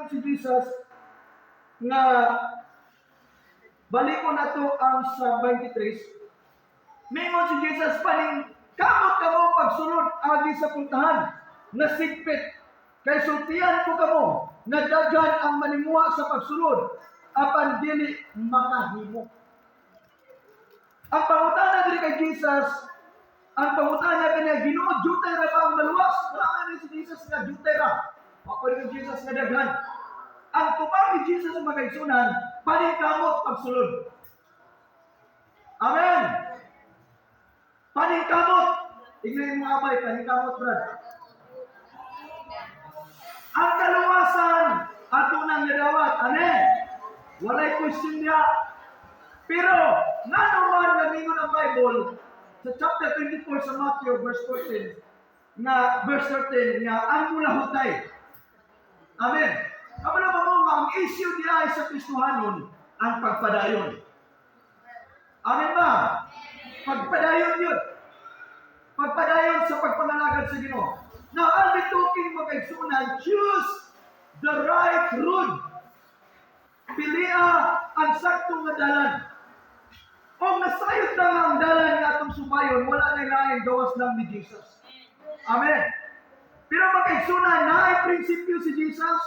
mingon si Jesus nga balikon nato ang sa 23. Mingon si Jesus, "Paningkamot kamo pagsulod agi sa pultahan nga sigpit. Kay sultian ko kamo nga daghan ang maninguha sa pagsulod apan dili makahimo." Ang pangutana diri kay Jesus, ang pangutana kaniya, "Ginoo, jutay ra ba ang maluwas?" Wala man si Jesus nga jutay ra. Wa pa rin Jesus nga daghan. Ang tubag ni Jesus sa mga kaigsunan, paningkamot pagsulod. Amen. Paningkamot. Ingnan mo abay, paningkamot, brad. Ang kaluwasan, ato nang nadawat. Amen. Walay question niya. Pero, ngano man nga mingon ang Bible, sa chapter 24 sa Matthew, verse 14, nga verse 13, nga ang mulahutay. Amen. Kabalo ba mo nga ang issue diay sa Kristohanon ang pagpadayon? Amen ba? Pagpadayon yun. Pagpadayon sa pagpangalagad sa Ginoo. Now, I'll be talking, mga kaigsunan, choose the right road. Pilia ang sakto nga dalan. Kung nasayod na nga ang dalan nga atong subayon, wala na lain gawas lang ni Jesus. Amen. Pero mga kaigsunan, naay prinsipyo si Jesus.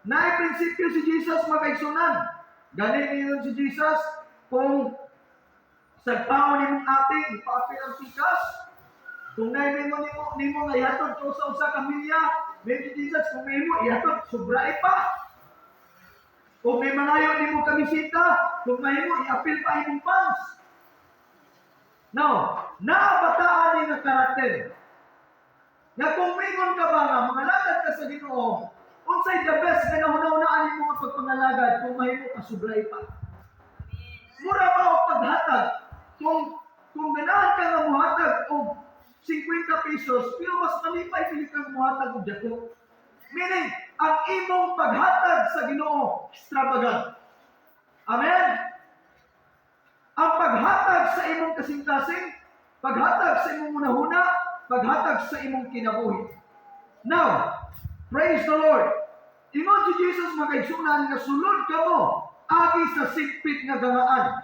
Naay prinsipyo si Jesus, mga kaigsunan. Gani niyon si Jesus, kung sagpaon nimong ate, ipaapil ang pikas. Kung naay mo nimo nga ihatod sa usa-usa ka milya, may si Jesus, kung may mo ihatod, sobra pa. Kung may mangayo nimo kamisita, kung mahimo iapil pa imong pants. Now, naabataan ni nga karakter. Nga kung mingon ka ba nga mangalagad ka sa Ginoo, unsay the best nga nahuna-hunaan nimo nga pagpangalagad, kung mahimo ka sobray pa. Mura ba og paghatag? Kung ganahan ka nga muhatag og 50 pesos, pero mas malipay pili kang muhatag og dako. Meaning, ang imong paghatag sa Ginoo extravagant. Amen. Ang paghatag sa imong kasing-kasing, paghatag sa imong hunahuna, paghatag sa imong kinabuhi. Now, praise the Lord. Ingon si Jesus, mga kaigsunan, nga sulod kamo agi sa sigpit nga gangaan.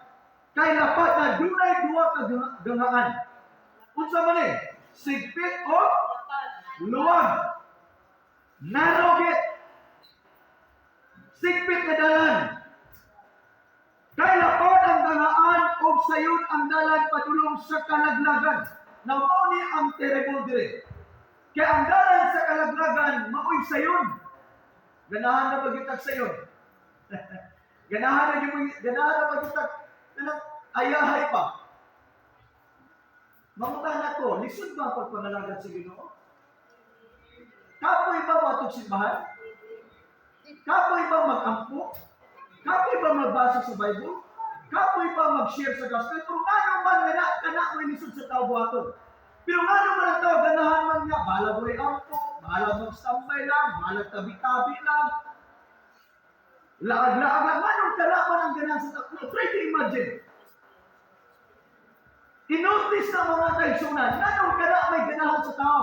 Kay lapad na dunay duha ka gangaan. Unsa man eh? Sigpit o luwag. Narrow gate. Sigpit nga dalan. Kay lapad ang gangaan og sayon ang dalan padulong sa kalaglagan. Now, mao ni ang terrible dire. Kay ang dalan sa kalaglagan maoy sayon. Ganahan na ba gyud tag sayon? Ganahan na ba gyud tag kanang ayahay pa? Mangutana ko, lisod ba ang pagpangalagad sa Ginoo? Kapoy ba moadtog simbahan? Kapoy ba mag-ampo? Kapoy ba magbasa sa Bible? Kapoy ba mag-share sa gospel? Pero ngano man nga na, kana mo lisod sa tao buhaton? Pero ngano man ang tao ganahan man nga, bahala mo ampo, bahala mag-standby lang, bahala tabi-tabi lang, laag-laag lang, nganong kana man ang ganahan sa tao? Try to imagine. I-notice na, mga kaigsunan, nganong kana may ganahan sa tao?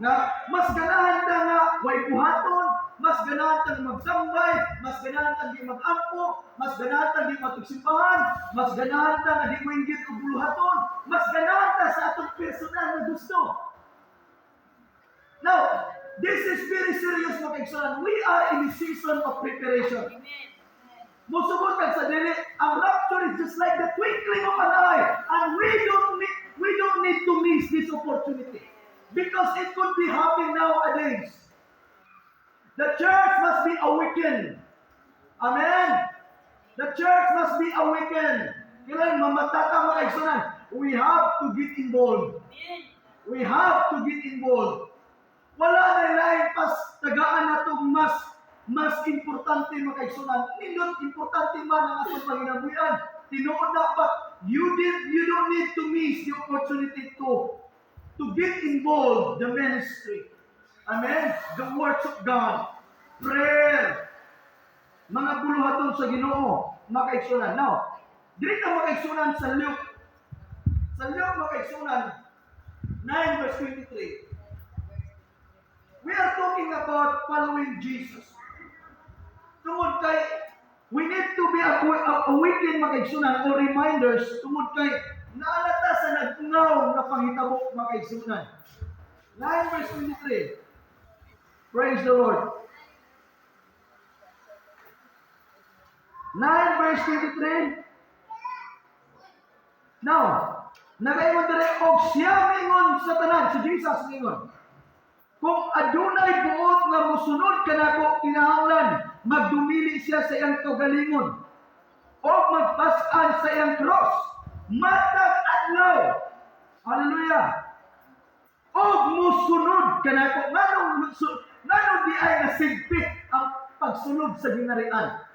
Nga mas ganahan ta nga way buhaton, mas ganahan ta nga magtambay, mas ganahan ta di mag-ampo, mas ganahan ta di moadtog simbahan, mas ganahan ta nga di mo inggit og buluhaton, mas ganahan ta sa atong personal na gusto. Now, this is very serious, mga kaigsunan. We are in a season of preparation. Musugot kag sa dili, ang rapture is just like the twinkling of an eye. And we don't need to miss this opportunity. Because it could be happening nowadays. The church must be awakened. Amen. The church must be awakened. Kailan mamata ta, mga kaigsunan? We have to get involved. We have to get involved. Wala na lain pas tagaan nato mas importante, mga kaigsunan. Nindot importante man ang atong panginabuhian. Tinuod na, but you don't need to miss the opportunity to get involved the ministry. Amen. The works of God. Prayer. Mga buluhaton sa Ginoo, mga kaigsunan. Now, diri ta, mga kaigsunan, sa Luke. Sa Luke, mga kaigsunan, 9 verse 23. We are talking about following Jesus. Tungod kay we need to be awakened, mga kaigsunan, or reminders tungod kay naa na ta sa nag-ungaw nga panghitabo, mga kaigsunan. 9 verse 23. Praise the Lord. 9 verse 23. Now, nagaingon dire, og siya mingon sa tanan, si Jesus mingon, "Kung adunay buot nga mosunod kanako, kinahanglan magdumili siya sa iyang kaugalingon o magpas-an sa iyang cross matag adlaw." Hallelujah. Og musunod kanako. Nganong di ay nasigpit ang pagsunod sa gingharian?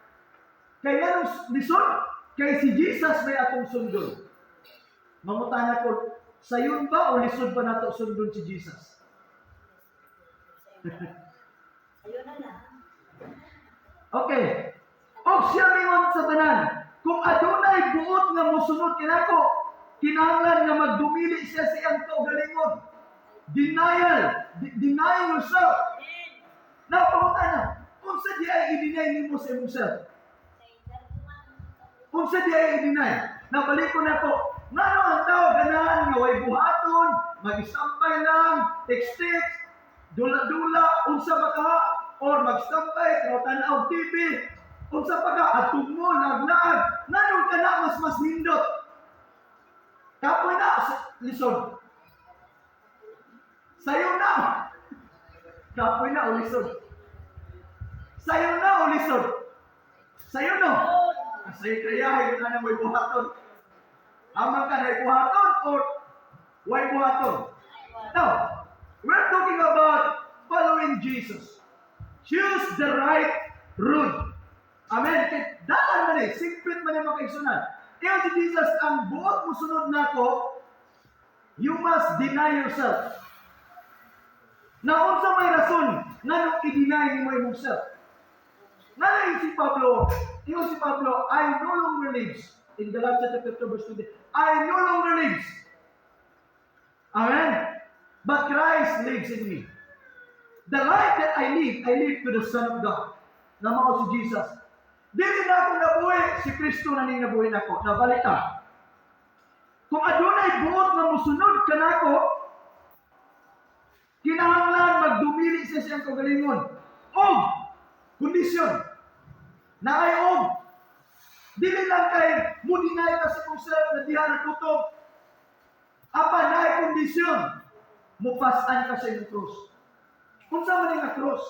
Kay nganong lisod? Kay si Jesus may atong sundon. Mangutana ko, sayon ba o lisod ba nato sundon si Jesus? Ayun na lang. Okay. Og siya mingon sa tanan, "Kung adunay buot nga mosunod kanako, kinahanglan nga magdumili siya sa iyang kaugalingon." Denial, deny yourself. Amen. Now, pangutana, unsa di ay i-deny nimo sa imong self? Unsa di ay i-deny? Nabalik ko na po, ngano ang tao ganahan nga way buhaton, mag-istambay lang, text-text, dula-dula, unsa ba ka, or magstambay, tanaw TV, unsa pa ka, adtong mo, naglaag, nganong kana mas nindot? Kapoy na, lisod. Sayo na. Kapoy na o lisod? Sayo na o lisod? Sayo no? Kasi kaya ay na may buhaton. Amang ka na buhaton or way buhaton? Now, we're talking about following Jesus. Choose the right road. Amen. Kay dalan man eh, simpit man eh, mga kaigsunan. Kaya si Jesus, ang buot mo sunod nako, you must deny yourself. Na unsa may rason nganong i-deny nimo imong self? Ngano si Pablo, ingon si Pablo, "I no longer lives." In Galatians chapter 2 verse 20, "I no longer lives." Amen. "But Christ lives in me. The life that I live to the Son of God." Na mao si Jesus. Dili na ako nabuhi, si Kristo na ning nabuhi nako. Nabalik ta. Kung adunay buot nga musunod kanako, kinahanglan magdumili siya siyang kaugalingon. Og kondisyon. Naay og. Dili lang kay mo deny ka sa imong self na diha na kutob. Apan naay kondisyon. Mupas-an ka sa imong cross. Unsa man nga cross?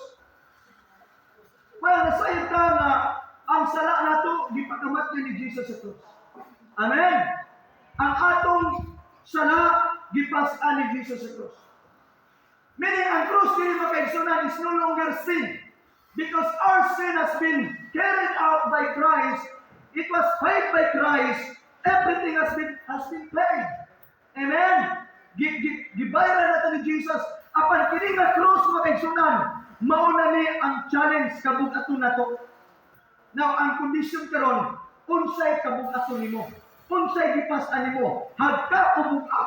Well, nasayod ka nga ang sala nato gipakamat niya ni Jesus sa cross. Amen. Ang atong sala gipas-an ni Jesus sa cross. Meaning, ang cross dili, mga kaigsunan, is no longer sin. Because our sin has been carried out by Christ. It was paid by Christ. Everything has been paid. Amen. Gibayaran nato ni Jesus. Apan kini nga cross, mga kaigsunan, mao na ni ang challenge kabug-aton nato. Now, ang kondisyon karon, unsay kabug-aton nimo? Unsay gipas-an nimo? Hagka o bug-a?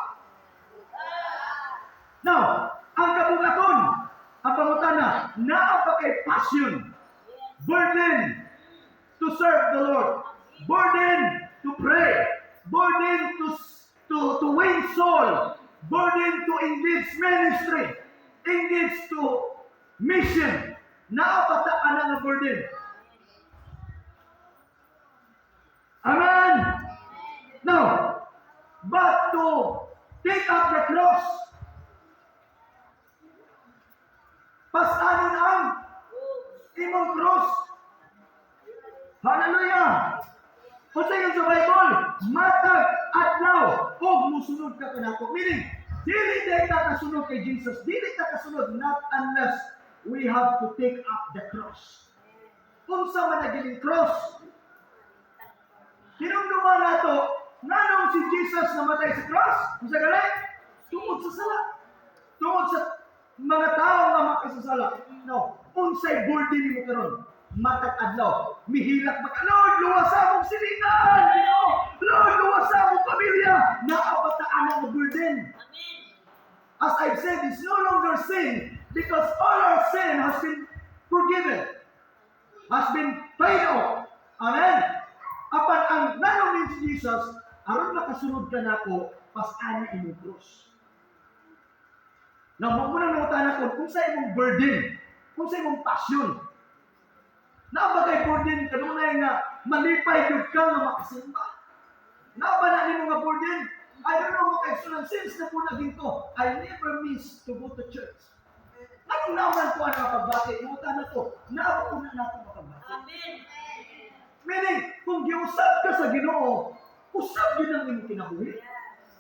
Now, ang kabug-aton, ang pangutana, naa ba kay passion, burden to serve the Lord, burden to pray, burden to win soul, burden to engage ministry, engage to mission? Naa ba ta ana nga burden? Amen. Now, but to take up the cross, pasanon ang imong cross. Hallelujah! Unsa yung sa Bible? Matag adlaw og musunod ka kanako. Meaning, dili day ka kasunod kay Jesus. Dili ka kasunod not unless we have to take up the cross. Unsa man naging cross? Hinumduman nato, nganong si Jesus namatay sa cross? Unsa gali? Tungod sa sala. Tungod sa mga tao nga makasasala. No, unsay burden nimo karon? Matag adlaw, mihilak ba ka, "Lord, luwasa akong silingan! Ginoo, Lord, luwasa akong pamilya!" Naa ba ta ana nga burden? Amen. As I've said, it's no longer sin. Because all our sin has been forgiven, has been paid off. Amen. Apan ang ngano si Jesus, aron makasunod ka nako, pas-ani imong cross. Na mo muna nangutana ko kung sa imong burden, kung sa imong passion. Naa ba kay burden kanunay nga malipay gyud ka nga makasimba? Naa ba na nimo nga burden? I don't know, mga kaigsunan, since na po naging to, I never miss to go to church. Anong naman ko ang pagbati? Nangutana ko, naa ba ko na nato makagbati? Amen. Meaning, kung giusab ka sa Ginoo, usab yun ang imong kinabuhi.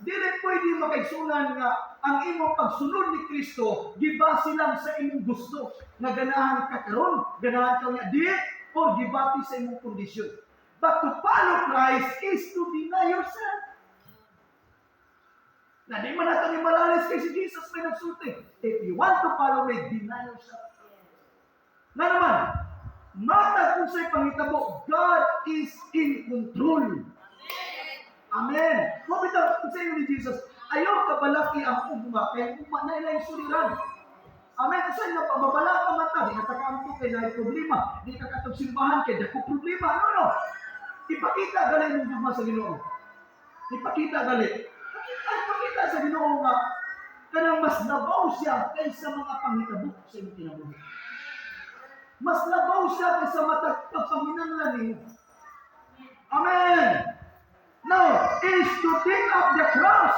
Dili pwede, mga kaigsunan, nga ang imong pagsunod ni Kristo gibase lang sa imong gusto nga ganahan ka karon, ganahan ka nga di or gibati sa imong kondisyon. But to follow Christ is to deny yourself. Na di man nato ni malalis kay si Jesus may nagsulti. "If you want to follow me, deny yourself." Nga naman, matag kung sa'y pangitabo, God is in control. Amen. Mao bitaw kung sa inyo ni Jesus, "Ayaw kabalaki ang ugma, kay ugma na ilang suliran." Amen. Kasi nga, pababala ka man ta, di ka takampo kay naay problema, di ka katog simbahan kay dako problema. No. Ipakita gali mong gugma sa Ginoo. Ipakita gali. Pakita, ipakita sa Ginoo nga kanang mas labaw siya kaysa mga panghitabo sa imong kinabuhi. Mas labaw siya kaysa matag pagpanginanglan nimo. Amen. Now, is to take up the cross.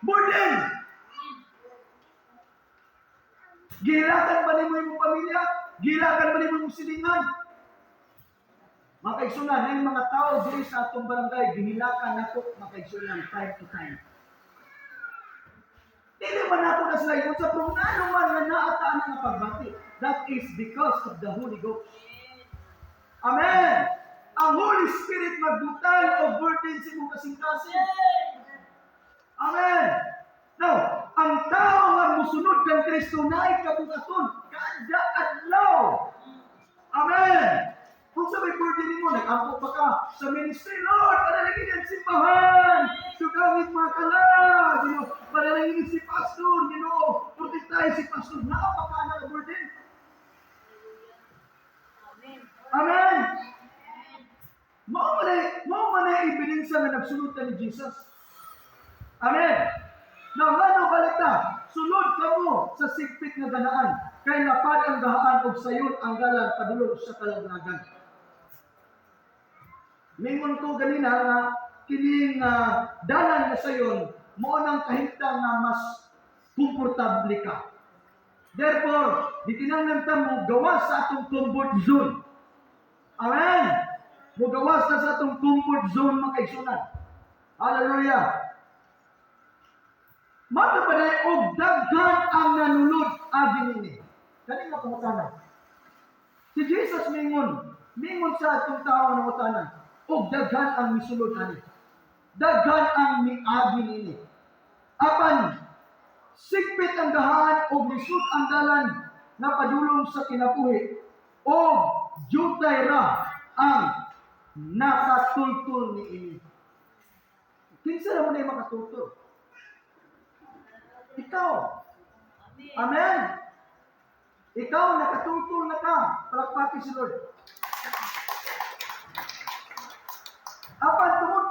Burden. Gihilakan ba nimo imong pamilya? Gihilakan ba nimo imong silingan? Mga kaigsunan, ang mga tao diri sa atong barangay, gihilakan nako, mga kaigsunan, time to time. Dili man ako na sila ingon sa pero ngano man nga naa ta ana nga pagbati. That is because of the Holy Ghost. Amen. Ang Holy Spirit magbutang og burden sa imong kasing-kasing. Amen. Now, ang tao nga musunod kang Kristo naay kabuhaton kada adlaw. Amen. Kung sa may burden nimo, nag-ampo pa ka sa ministry, "Lord, panalangin ang simbahan. Sugangit mga kalag. Ginoo, panalangin si pastor. Ginoo, protektahin si pastor." Naa pa ka na burden. Amen. Amen. Mao man ay ebidensya nga nagsunod ka ni Jesus. Amen. Now, ngano balita? "Sulod kamo sa sigpit nga ganaan, kay lapad ang gahaan ug sayon ang dalan padulong sa kalaglagan." Mingon ko ganina nga kining dalan nga sayon mao nang kahimtang nga mas komportable ka. Therefore, di kinahanglan ta mo gawas sa atong comfort zone. Amen. Mugawas na sa atong comfort zone, mga kaigsunan. Hallelujah. Mata pa na og daghan ang nanulod agi nini. Kani nga pangutana. Si Jesus mingon, mingon sa atong tao nga pangutana, og daghan ang misulod ani. Daghan ang miagi nini. Apan sigpit ang gahaan og lisod ang dalan nga padulong sa kinabuhi og jutay ra ang nakatultol niini. Kinsa ra man ay makatultol? Ikaw. Amen. Amen. Ikaw, nakatultol na ka. Palakpaki si Lord. Apan tungod